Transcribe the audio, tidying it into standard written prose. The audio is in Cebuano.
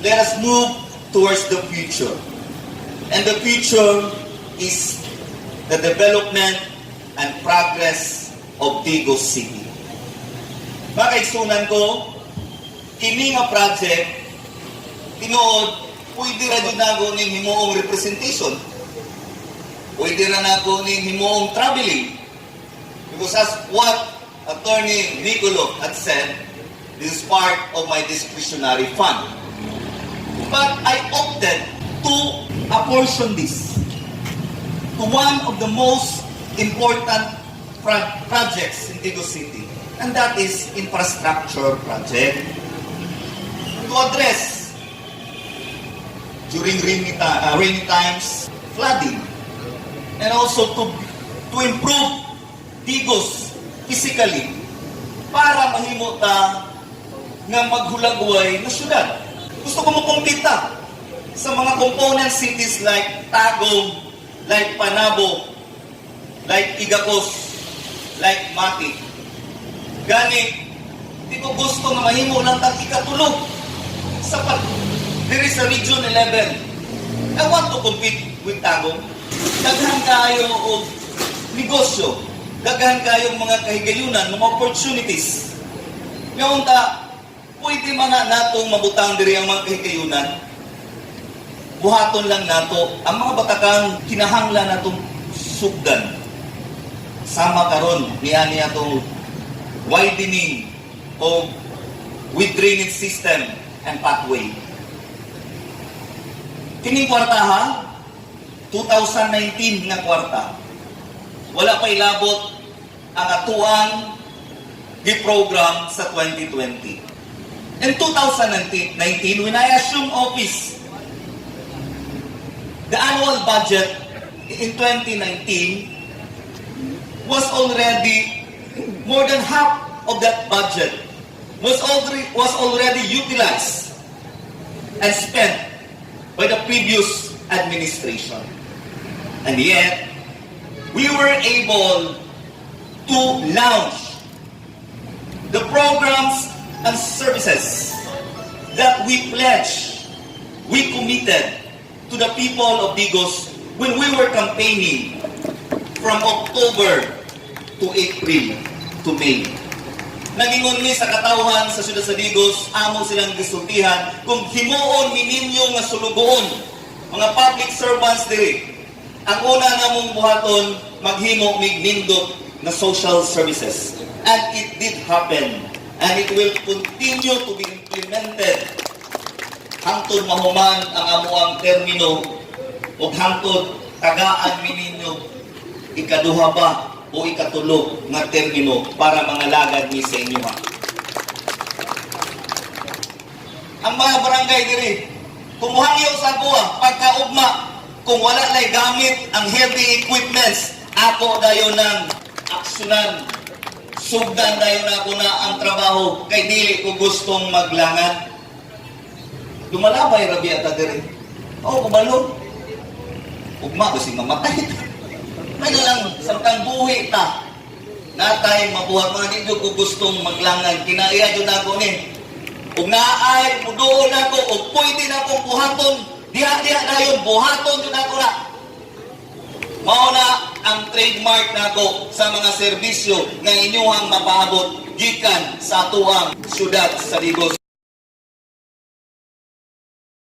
Let us move towards the future. And the future is the development and progress of Digos City. Mga kaigsunan ko, kini nga project, tinuod, pwede ra jud nako ning himuong representation. Pwede ra nako ning himuong traveling. Because as what Attorney Nicolo had said, this is part of my discretionary fund. But I opted to apportion this to one of the most important projects in Digos City, and that is infrastructure project. To address during rainy times flooding, and also to improve Digos physically para mahimo ta nga maghulagway na syudad. Gusto ko mo-compete sa mga component cities like Tagum, like Panabo, like Igacos, like Mati. Gani, di ko gusto nga mahimo lang tag ikatulo sa pag diri sa Region 11. I want to compete with Tagum. Daghan kayo og negosyo, daghan kayong mga kahigayunan, mga opportunities. Ngayon ta, pwede man na natong mabutang diri ang mga kahigayunan. Buhaton lang nato ang mga batakang kinahanglan natong sugdan. Sama karon niya niya atong widening of with drainage system and pathway. Kining kwarta ha, 2019 nga kwarta. Wala pa ilabot ang atuang gi-program sa 2020. In 2019, when I assumed office, the annual budget in 2019 was already more than half of that budget was already utilized and spent by the previous administration. And yet, we were able to launch the programs and services that we pledged, we committed to the people of Digos when we were campaigning from October to April to May. Nagingon mi sa katawhan sa siyudad sa Digos, amo silang gisultihan, kung himuon mi ninyo nga sulugoon, mga public servants diri, ang una namong buhaton, maghimo mig nindot na social services. And it did happen. And it will continue to be implemented hangtod mahuman ang amuang termino o hangtod tagaan mi ninyo ikaduha ba o ikatulo nga termino para mangalagad mi sa inyo ha. Ang mga barangay diri, kung muhangyo sa akoa, pagkaugma, kung wala lay gamit ang heavy equipments, ako dayon ng aksyonan. Sugdan dayon ako na ang trabaho kay dili ko gustong maglangan. Lumalabay ra biya ta diri. Oh, kabalo. Ugma basig mamatay. May na lang samtang buhi ta. Natay mabuhat mga di ko gustong maglangan. Kinaiya jud nako ni. Ug naay muduol nako ug pwede na akong buhaton diha diha dayon, buhaton jud nako na. Mao na ang trademark nako sa mga serbisyo nga inyuhang mapaabot gikan sa atuang syudad sa Digos.